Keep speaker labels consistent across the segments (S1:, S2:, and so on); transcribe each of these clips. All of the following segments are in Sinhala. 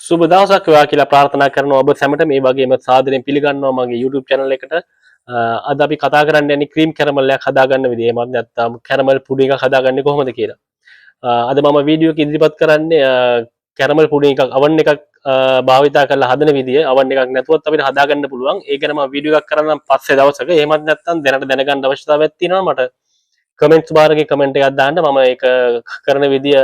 S1: සුබ දවසක් වේවා කියලා ප්‍රාර්ථනා කරනවා ඔබ සැමට. මේ වගේම සාදරයෙන් පිළිගන්නවා මගේ YouTube channel එකට. අද අපි කතා කරන්න යන්නේ ක්‍රීම් කැරමල් එකක් හදාගන්න විදිය. එහෙමත් නැත්නම් කැරමල් පුඩින් එකක් හදාගන්නේ කොහොමද කියලා. අද මම වීඩියෝ එක ඉදිරිපත් කරන්නේ කැරමල් පුඩින් එකක් අවන් එකක් භාවිතා කරලා හදන විදිය. අවන් එකක් නැතුවත් අපිට හදාගන්න පුළුවන්. ඒ ගැන මම වීඩියෝ එකක් කරන්නම් පස්සේ දවසක. එහෙමත් නැත්නම් දැනට දැනගන්න අවශ්‍යතාවයක් තියෙනවා මට කමෙන්ට්ස් බාර් එකේ කමෙන්ට් එකක් දාන්න. මම ඒක කරන විදිය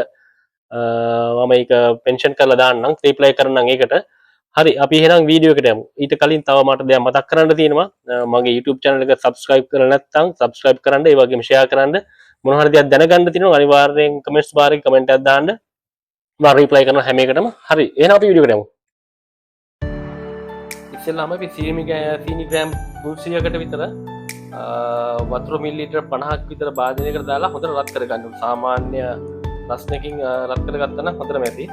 S1: මම ඒක මෙන්ෂන් කරලා දාන්නම්, රිප්ලයි කරන්නම් ඒකට. හරි, අපි එහෙනම් වීඩියෝ එකට යමු. ඊට කලින් තව මට දෙයක් මතක් කරන්න තියෙනවා. මගේ YouTube channel එක subscribe කරලා නැත්නම් subscribe කරන්න, ඒ වගේම share කරන්න. මොන හරි දෙයක් දැනගන්න තියෙනවා අනිවාර්යෙන් කමෙන්ට්ස් බාර් එකේ කමෙන්ට් එකක් දාන්න. මම රිප්ලයි කරනවා හැම එකටම. හරි, එහෙනම් අපි වීඩියෝ එකට යමු. ඉස්සෙල්ලාම අපි සීනි ග්‍රෑම් 300කට විතර වතුර මිලිලීටර් 50ක් විතර භාජනයකට දාලා හොඳට රත් කරගන්න ඕනේ. සාමාන්‍ය රස්නකින් රත් කරගත්තා නම් හොඳටම ඇති.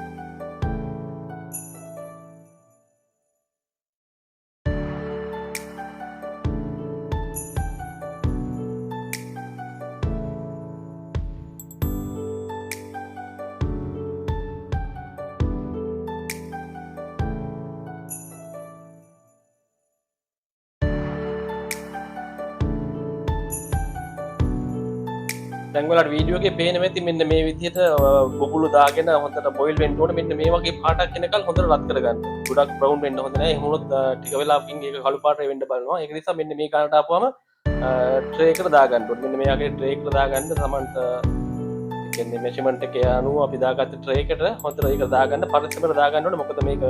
S1: දැන් ඔයාලට වීඩියෝ එකේ පේන ඇති මෙන්න මේ විදිහට බබුලු දාගෙන හොඳට බොයිල් වෙන්න ඕනේ. මෙන්න මේ වගේ පාටක් එනකල් හොඳට රත් කරගන්න. ගොඩක් බ්‍රවුන් වෙන්න හොඳ නෑ. එහෙම වුණොත් ටික වෙලාවකින් ඒක කළු පාට වෙන්න බලනවා. ඒක නිසා මෙන්න මේ ගානට ආපුවම ට්‍රේ එකට දාගන්න ඕනේ. මෙන්න මේ වගේ ට්‍රේ එකට දාගන්න සමන්ත ඒ කියන්නේ මෙෂර්මන්ට් එකේ අනුව අපි දාගත්ත ට්‍රේ එකට හොඳට ඒක දාගන්න, පරිස්සමට දාගන්න ඕනේ. මොකද මේක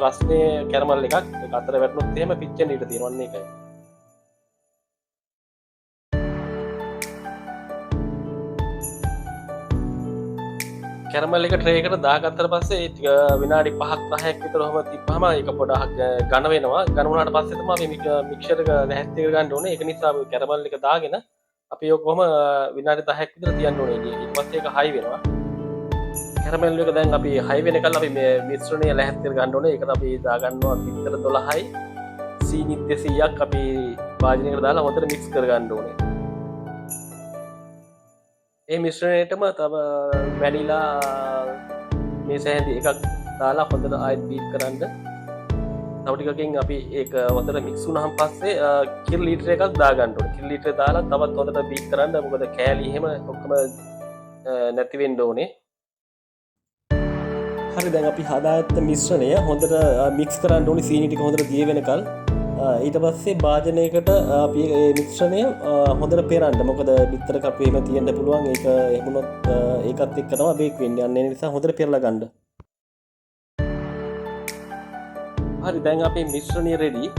S1: රස්නේ කැරමල් එකක්. ඒක අතර වැටුනොත් එහෙම පිච්චෙන්න ඉඩ තියෙනවා. අන්න ඒකයි. කැරමල් එක ට්‍රේ එකට දාගත්තට පස්සේ ඒ ටික විනාඩි 5ක් 10ක් විතර ඔහම තිබ්බහම ඒක පොඩක් ඝන වෙනවා. ඝන වුණාට පස්සේ තමයි අපි මික්සර් එක ලැහැස්ති කරගන්න ඕනේ. ඒක නිසා අපි කැරමල් එක දාගෙන අපි ඔක කොහම විනාඩි 10ක් විතර තියන්න ඕනේ එළියේ. ඊට පස්සේ ඒක හයි වෙනවා. කැරමල් එක දැන් අපි හයි වෙනකල් අපි මේ මිශ්‍රණය ලැහැස්ති කරගන්න ඕනේ. ඒකට අපි දාගන්නවා බිත්තර 12යි සීනි 200ක් අපි භාජනයකට දාලා හොඳට මික්ස් කරගන්න ඕනේ. ඒ මිශ්‍රණයටම තව වැනිලා මේස හැඳි එකක් දාලා හොඳට ආයෙත් බීට් කරන්න. තව ටිකකින් අපි ඒක හොඳට මික්ස් වුණාන් පස්සේ කිරි ලීටර් එකක් දාගන්න ඕනේ. කිරි ලීටර් දාලා තවත් හොඳට බීට් කරන්න. මොකද කෑලි එහෙම ඔක්කොම නැති වෙන්න ඕනේ. හරි, දැන් අපි හදාගත්ත මිශ්‍රණය හොඳට මික්ස් කරන්න ඕනේ සීනි ටික හොඳට දිය වෙනකල්. ඊට පස්සේ භාජනයකට අපි මේ මිශ්‍රණය හොඳට පෙරන්න. මොකද බිත්තර කපු එහෙම තියෙන්න පුළුවන්. ඒක එහෙම වුණොත් ඒකත් එක්ක තමයි බේක් වෙන්නේ. අන්න ඒ නිසා හොඳට පෙරලා ගන්න. හරි, දැන් අපේ මිශ්‍රණය රෙඩි.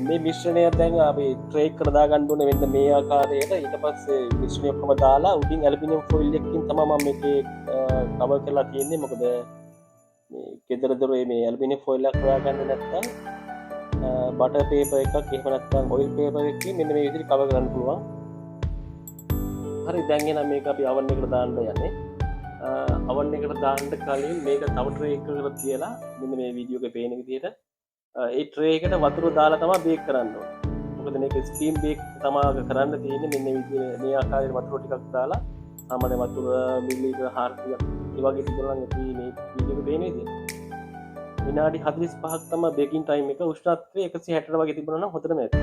S1: මේ මිශ්‍රණය දැන් අපි ට්‍රේ එකට දාගන්න ඕනේ මෙන්න මේ ආකාරයට. ඊට පස්සේ මිශ්‍රණය ඔක්කොම දාලා උඩින් ඇලුමිනියම් ෆොයිල් එකකින් තමයි මම මේකේ කවර් කරලා තියෙන්නේ. මොකද මේ ගෙදර දොරේ මේ ඇලුමිනියම් ෆොයිල් එකක් හොයාගන්න නැත්නම් බටර් පේපර් එකක් එහෙම නැත්නම් ඔයිල් පේපර් එකකින් මෙන්න මේ විදිහට කවර් කරන්න පුළුවන්. හරි, දැන් එහෙනම් මේක අපි අවන් එකට දාන්න යන්නේ. අවන් එකට දාන්න කලින් මේක තව ට්‍රේ එකකට තියලා මෙන්න මේ වීඩියෝ එකේ පේන විදිහට ඒ ට්‍රේ එකට වතුර දාලා තමයි බේක් කරන්න ඕනේ. මොකද මේක ස්ටීම් බේක් තමයි කරන්න තියෙන්නේ. මෙන්න මේ විදිහට මේ ආකාරයට වතුර ටිකක් දාලා සාමාන්‍ය වතුර මිලිලීටර් 400ක් ඒ වගේ තිබුණා නම් අපි මේ වීඩියෝ එකේ පේන විදිහට විනාඩි 45ක් තමයි බේකින් ටයිම් එක. උෂ්ණත්වය 160 වගේ තිබුණා නම් හොඳටම ඇති.